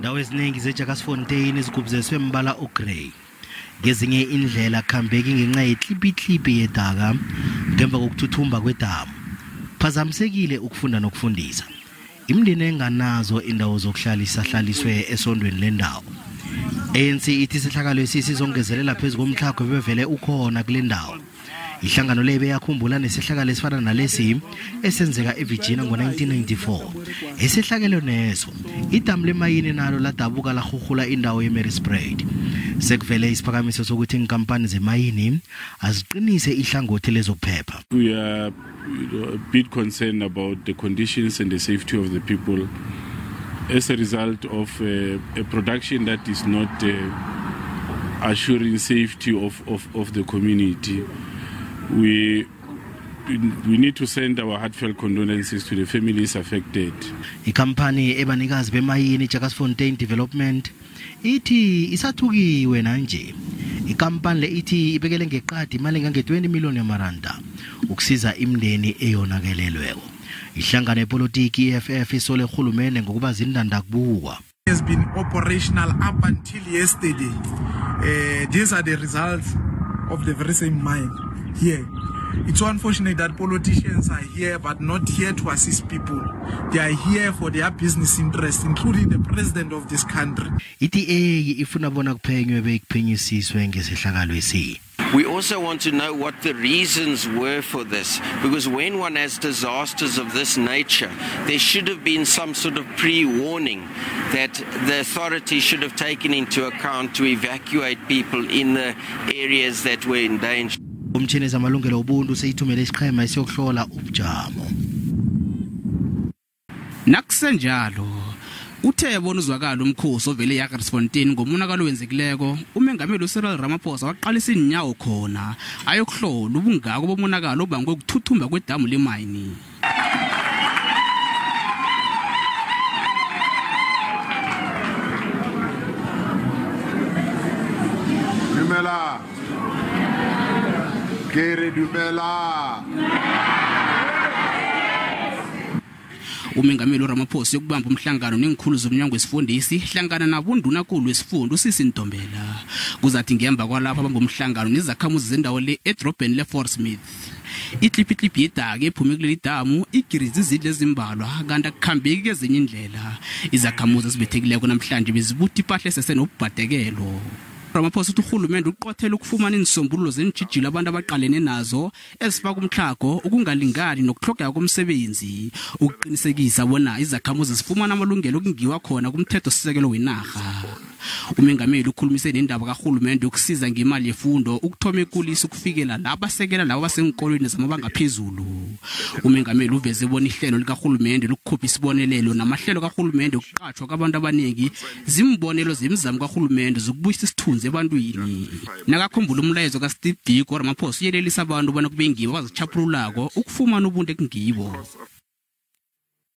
Ndawo eziningi zeJacobsfontein zigubuzeswe mbala ogrey. Ngezinye indlela khambeki ngenxa yetlipitlipi yedaka ngemva kokuthuthumba kwedamu. Phazamisekile ukufunda nokufundisa. Imindeni enganazo indawo zokuhlala isahlaliswe esondweni lendawo. ANC ithi isehlakalo esisizongezelela phezu komtlhago ebevele ukhona kule ndawo. Ihlangano le beyakhumbula nesehlakalo esifana nalesi esenzeka eVirginia ngo-1994. Esehlakelo neso, idamu lemayini nalo ladabuka larhurhula indawo yeMerrispruit. Sekuvele isiphakamiso sokuthi inkampani zemayini aziqinise ihlangothi lezokuphepha. We are a bit concerned about the conditions and the safety of the people as a result of a production that is not assuring safety of the community. We need to send our heartfelt condolences to the families affected. Ikampani ebanikazi bemayini Jacobsfontein Development ithi isathukiwe nanje. Ikampani le ithi ibekele ngeqadi imali engange-20 million yamaranda ukusiza imindeni eyonakelelweko. Ihlangano yepolitiki EFF isole urhulumende ngokuba zindandakubukwa. Has been operational up until yesterday. These are the results of the very same mine here. It's so unfortunate that politicians are here but not here to assist people. They are here for their business interests, including the president of this country. I-DA ifuna bona kuphenywe bekuphenyisiswe ngesehlakalo esi. We also want to know what the reasons were for this, because when one has disasters of this nature, there should have been some sort of pre-warning that the authorities should have taken into account to evacuate people in the areas that were in danger. Umtshini zamalungelo obuntu seyithumele isiqhema esiyokuhlola ubujamo. Nakusenjalo uthe bona uzwakala umkhosi ovele eJacobsfontein ngomonakalo wenzekileko, umengameli uCyril Ramaphosa waqalisa inyawo khona ayokuhlola ubungako bomonakalo obangwe ukuthuthumba kwedamu lemayini. Dumela. Kere dumela. Umengameli uRamaphosa yokubamba umhlangano nengikhulu zomnyango wesifundisi hlangana nabundunankulu wesifundo uSisi Ntombela. Kuzathi ngemva kwalapho abamba umhlangano nezakhamuzi zendawo le edrobheni leFort Smith. Itlipitlipi yedaka ephume kuleli damu igiriza izindlu ezimbalwa kanti akukhambeki kezinye indlela. Izakhamuzi ezibethekileko namhlanje bezibutha ipahla esesenobubhadekelo. Ramaphosa uthi urhulumende uqothela ukufumana iinsombululo zeentjhijilo abantu abaqalene nazo ezifaka umtlhago, ukungalingani nokutlhogeka komsebenzi, ukuqinisekisa bona izakhamuzi zifumana amalungelo okungiwa khona kumthethosisekelo wenarha. Umengameli ukhulumise nendaba karhulumende yokusiza ngemali yefundo ukuthoma ekulisa ukufikela la basekela labo basenkolweni zamabanga phezulu. Umengameli uveze bona ihlelo likarhulumende lokukhupha isibonelelo namahlelo karhulumende okuqatshwa kwabantu abaningi zimbonelo zemizamo karhulumende zokubuyisa isithunzi ebantwini. Nakakhumbula umlayezo kaSteve Biko, Ramaphosa uyelelisa abantu bona kube ngibo abazichaphululako ukufumana ubuntu ekungibo.